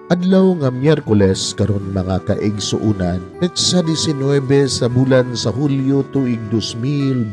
Adlaw nga Miyerkules karon, mga kaigsuonan, petsa 19 sa bulan sa Hulyo, tuig 2023.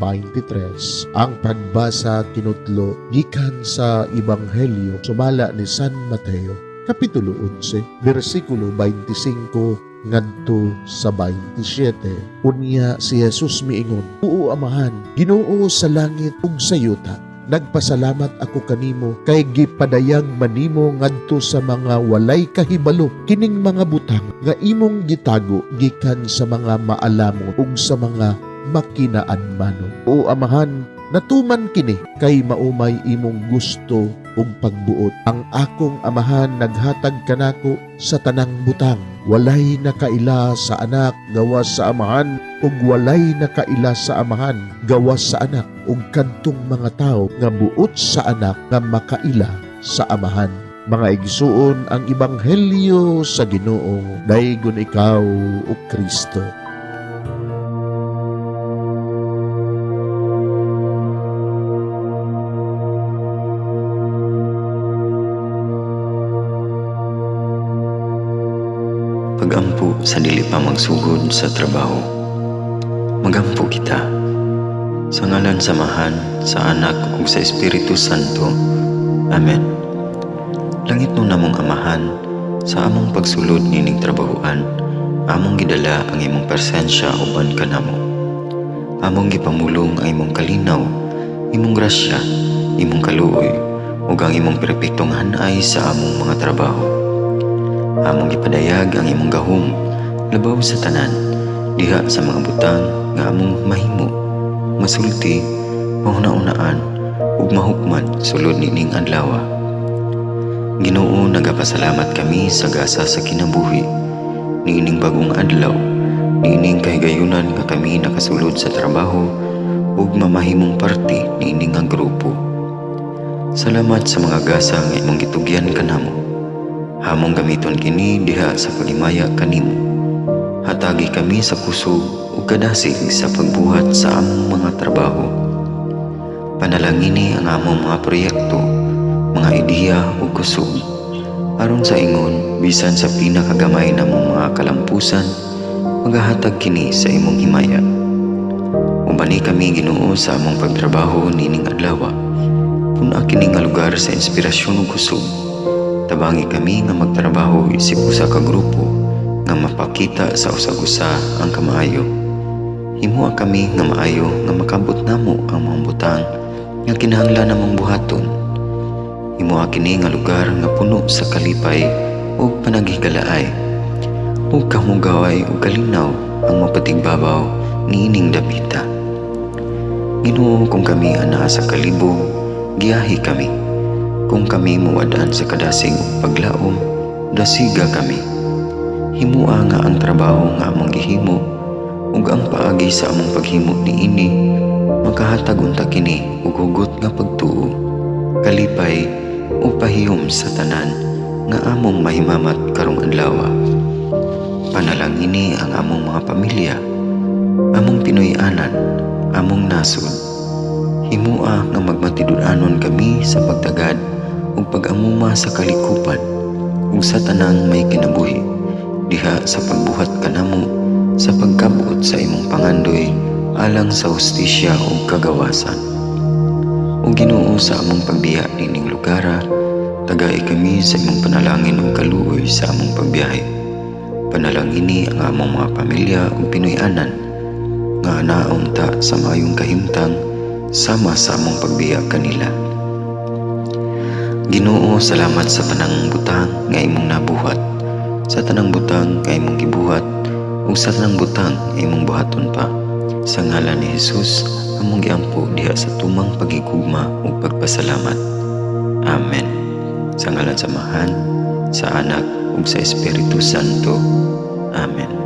Ang pagbasa kinutlo gikan sa Ebanghelyo sumala ni San Mateo, Kapitulo 11, bersikulo 25 ngadto sa 27. Unya si Jesus miingon, "Oo Amahan, Ginoo sa langit ug sa yuta, nagpasalamat ako kanimo kay gipadayag man nimo ngadto sa mga walay kahibalo kining mga butang nga imong gitago gikan sa mga maalamon ug sa mga makinaadmanon. O Amahan, natuman kini kay mao may imong gusto ug pagbuot. Ang akong Amahan naghatag kanako sa tanang butang. Walay nakaila sa Anak gawas sa Amahan ug walay nakaila sa Amahan gawas sa Anak ug kadtong mga tawo nga buot sa Anak nga makaila sa Amahan." Mga igsuon, ang ebanghelyo sa Ginoo. Daygon ikaw, o Kristo. Pagampo sa dili pa magsugod sa trabaho. Magampo kita. Sa ngalan sa Amahan, sa Anak ug sa Espiritu Santo. Amen. Langitnon namong Amahan, sa among pagsulod nining trabahoan, among gidala ang imong presensya uban kanamo. Among gipamulong ang imong kalinaw, imong grasya, imong kaluoy, ug ang imong perpektong hanay sa among mga trabaho. Among gipadayag ang imong gahom labaw sa tanan diha sa mga butang nga among mahimo, masulti, mahuna-unaan ug mahukman sulod nining adlaw. Ginoo, nagapasalamat kami sa gasa sa kinabuhi niining bagong adlaw, niining kahigayunan nga kami nakasulod sa trabaho ug mamahimong parte niini nga grupo. Salamat sa mga gasa nga imong gitugyan kanamo. Among gamiton kini diha sa paghimaya kanimo. Hatagi kami sa kusog ug kadasig sa pagbuhat sa among mga trabaho. Panalangini ang among mga proyekto, mga ideya ug kusog. Aron sa ingon, bisan sa pinakagamay namong mga kalampusan, magahatag kini sa imong himaya. Ubani kami, Ginoo, sa among pagtrabaho nining adlaw. Pun-a kini nga lugar sa inspirasyon ug kusog. Tabangi kami nga magtrabaho isip usa ka grupo nga mapakita sa usag-usa ang kamaayo. Himoa kami nga maayo nga makabot namo ang mga butang nga kinahanglan namong buhaton. Himoa kini nga lugar nga puno sa kalipay ug panaghigalaay. Ug kahugaway ug kalinaw ang mapatigbabaw niining dapita. Ginoo, kung kami anaa sa kalibog, giyahi kami. Kung kami muwad-an sa kadasig ug paglaom, dasiga kami. Himoa nga ang trabaho nga among gihimo ug ang paagi sa among paghimo niini makahatag unta kini og hugot nga pagtuo, kalipay ug pahiyom sa tanan nga among mahimamat karong adlaw. Panalangini ang among mga pamilya, among Pinoy-anan, among nasod. Himoa nga magmatinud-anon kami sa pagtagad ug pag-amuma sa kalikupan ug sa tanang may kinabuhi diha sa pagbuhat kanamo sa pagkabot sa imong pangandoy alang sa hustisya ug kagawasan. O Ginoo, sa among pagbiya nining lugara, tagai kami sa imong panalangin ug kaluoy sa among pagbiyahe. Panalangini ang among mga pamilya ug Pinoy-anan nga anaon ta sa maayong kahimtang sama sa among pagbiya kanila. Ginoo, salamat sa tanang butang nga imong nabuhat, sa tanang butang nga imong gibuhat, ug sa tanang butang nga imong buhaton pa. Sa ngalan ni Jesus, among giampo diha sa tumang paghigugma ug pagpasalamat. Amen. Sa ngalan sa Amahan, sa Anak ug sa Espiritu Santo. Amen.